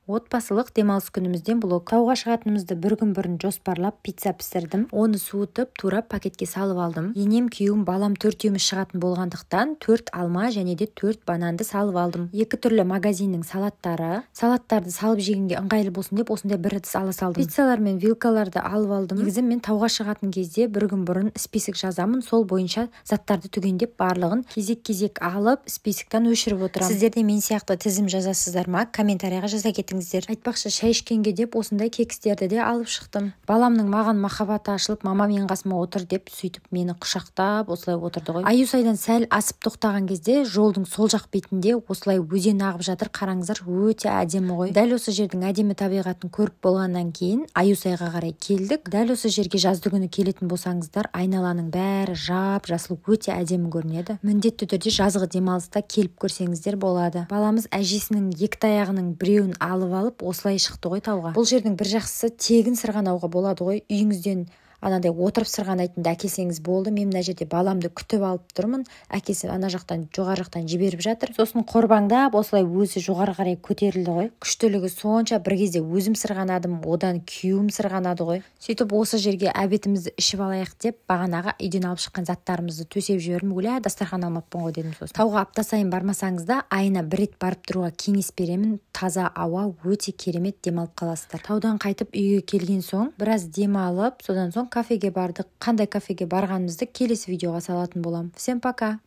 Отбасылық демалыс күнімізден блог. Тауға шығатынымызды бір күн бұрын жоспарлап, пицца пісірдім. Оны суытып, турап, пакетке салып алдым. Енем, күйеуім, балам төртеуміз шығатын болғандықтан, төрт алма және де төрт бананды салып алдым. Екі түрлі магазиннің салаттары. Салаттарды салып жегенге ыңғайлы болсын деп, осындай бір ыдыс ала салдым. Пиццалар мен вилкаларды алып алдым. Негізі мен тауға шығатын кезде бір күн бұрын список жазамын. Сол бойынша заттарды түгендеп, барлығын кезек-кезек алып, списоктан өшіріп отырамын. Сіздер де мен сияқты тізім жазасыздар ма? Комментарийға жаза кетіңіздер. Айтпақшы, шай ішкенге деп осындай кекстерді де алып шықтым. Баламның маған махаббаты ашылып, «Мама, менің қасыма отыр» деп, сөйтіп мені құшақтап, осылай отырды ғой. Аюсайдан сәл асып тоқтаған кезде жолдың сол жақ бетінде осылай өзен ағып жатыр. Қараңыздар, өте әдемі ғой. Дәл осы жердің әдемі табиғатын көріп болғаннан кейін Аюсайға қарай келдік. Дәл осы жерге жазды күні келетін болсаңыздар, айналаның бәрі жап жасыл, өте әдемі көрінеді. Міндетті түрде жазғы демалыста келіп көрсеңіздер болады. Баламыз әжесінің екі таяғының біреуін алып, осылай шықты ғой тауға. Бұл жердің бір жақсысы, тегін сырғанауға болады ғой. Үйіңізден анандай отырып сырғанайтынды әкелсеңіз болды. Мен мына жерде баламды күтіп алып тұрмын. Әкесі ана жақтан, жоғары жақтан жіберіп жатыр. Сосын қорбаңдап, осылай өзі жоғары қарай көтерілді ғой. Күштілігі сонша, бір кезде өзім сырғанадым, одан күйеуім сырғанады ғой. Сөйтіп, осы жерге обедімізді ішіп алайық деп, бағанағы үйден алып шыққан заттарымызды төсеп жібердім. Өлә, дастархан алмаппын ғой дедім сосын. Тауға апта сайын бармасаңыз да, айына бір рет барып тұруға кеңес беремін. Таза ауа өте керемет, демалып қаласыздар. Таудан қайтып үйге келген соң біраз демалып, содан соң кафеге бардық. Қандай кафеге барғанымызды келесі видеоға салатын боламын. Всем пока!